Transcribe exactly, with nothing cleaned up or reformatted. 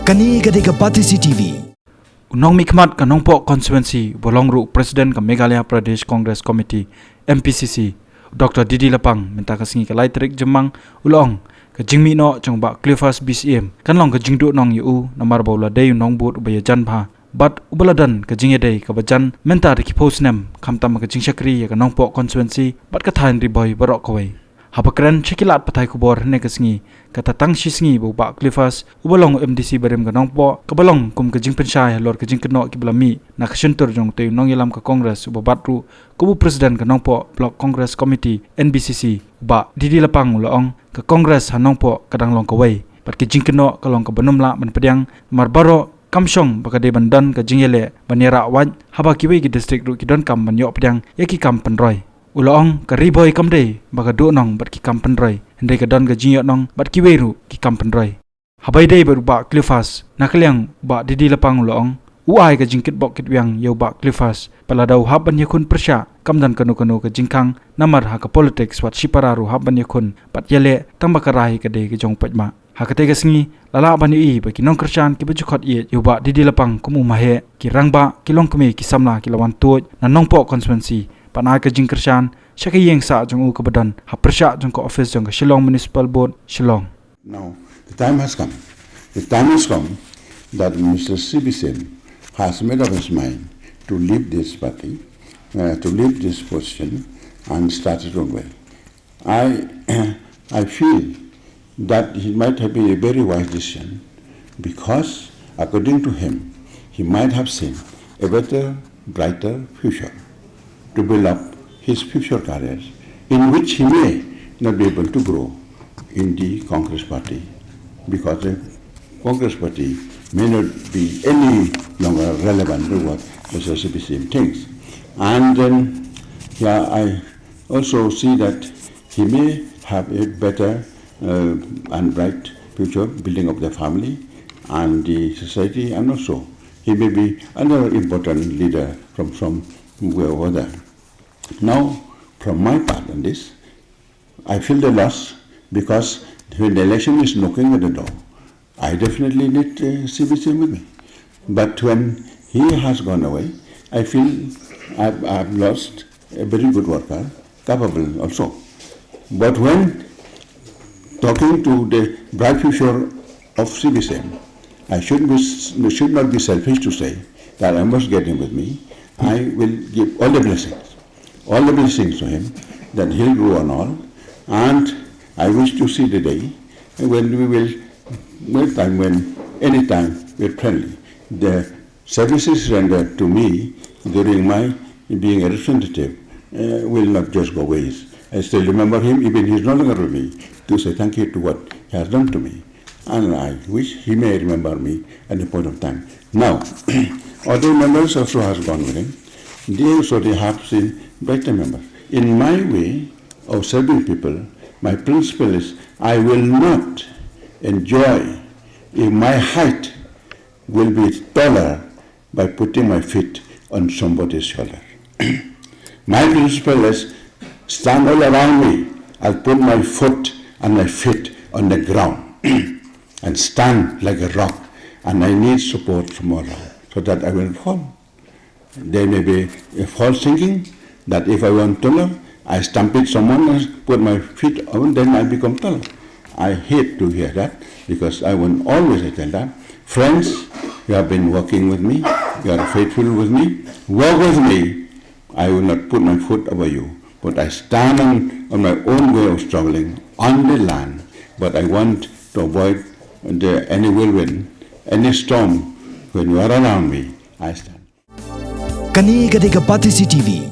Kane ka dei ka Batesi T V. U nongmihkhmat ka Nongpoh constituency, uba long ruh president ka Meghalaya Pradesh Congress Committee, M P C C, Doctor D D Lapang, mynta ka sngi ka lai tarik Jymmang, u la ong, ka jingmih noh jong u Bah Cleophas B C M kan long ka jingduhnong ïa u, namar ba u la dei u nongbud uba ïajan bha bad uba la don ka jingïadei kaba jan mynta da ki phew snem, khamtam ka jingshakri ïa ka Nongpoh constituency bad ka thaiñ Ri Bhoi baroh kawei. Haba kren sha ki lad pathai khubor hynne ka sngi, kata tang shi sngi ba u Bah Cleophas, uba long u M D C barim ka Nongpoh, kaba long kum ka jingpynshai halor ka jingkynnoh kiba la mih na ka shyntur jong utei u nongïalam ka Congress uba bat ruh kum u president ka Nongpoh Block Congress Committee, N B C C, u Bah D D Lapang, u la ong, ka Congress ha Nongpoh ka dang long kawei bad ka jingkynnoh ka long kaba nym lah ban pdiang, namar baroh kam shong ba ka dei ban don ka jingïaleh ban ïarah wait, haba kiwei ki district ruh ki donkam ban ïoh pdiang ïa ki kam pynroi. U la ong, ka Ri Bhoi kam dei ba ka duhnong bad ki kam pynroi, hynrei ka don ka jingïohnong bad kiwei ruh ki kam pynroi. Haba ïadei bad u Bah Cleophas, na ka liang u Bah D D Lapang u la ong, u ai ka jingkitbok kitwiang ïa u Bah Cleophas, bad lada u hap ban ïakhun pyrshah, kam don kano kano ka jingkhang, namar ha ka politics wat shipara ruh hap ban ïakhun bad ïaleh, tang ba ka rai ka dei ka jong u paidbah. Ha katei ka sngi la lah ban ïohi ba ki nongkyrshan kiba ju khot ïeit ïa u Bah D D Lapang kum u maheh, ki rangbah, ki longkmie, ki samla ki la wan tuid na Nongpoh constituency ban ai ka jingkyrshan sha ka ïing sah jong u kaba don ha pyrshah jong ka office jong ka Shillong Municipal Board, Shillong. Now, the time has come. The time has come that Mister C B Singh has made up his mind to leave this party, uh, to leave this position and start his own way. I, I feel that he might have been a very wise decision because, according to him, he might have seen a better, brighter future to build up his future career, in which he may not be able to grow in the Congress party because the Congress party may not be any longer relevant to what Mister C B Singh thinks. And then, yeah, I also see that he may have a better, uh, and bright future building of the family and the society, and also he may be another important leader from somewhere over there. Now, from my part on this, I feel the loss because when the election is knocking at the door, I definitely need, uh, C B Singh with me. But when he has gone away, I feel I've, I've lost a very good worker, capable also. But when talking to the bright future of C B Singh, I should be, should not be selfish to say that I must get him with me. I will give all the blessings, all the blessings to him, that he'll grow and all. And I wish to see the day when we will, when time, when, any time, we're friendly. The services rendered to me during my being a representative, uh, will not just go waste. I still remember him, even he's no longer with me, to say thank you to what he has done to me. And I wish he may remember me at the point of time. Now, other members also has gone with him. They also, they have seen better members. In my way of serving people, my principle is, I will not enjoy if my height will be taller by putting my feet on somebody's shoulder. My principle is, stand all around me, I'll put my foot and my feet on the ground and stand like a rock, and I need support from all around so that I will fall. There may be a false thinking that if I want taller, I stampede someone and put my feet on, then I become taller. I hate to hear that because I want always, I tell that, friends, you have been working with me, you are faithful with me, work with me. I will not put my foot over you, but I stand on, on my own way of struggling on the land. But I want to avoid the, any whirlwind, any storm. When you are around me, I stand. Kane ka dei ka Batesi T V.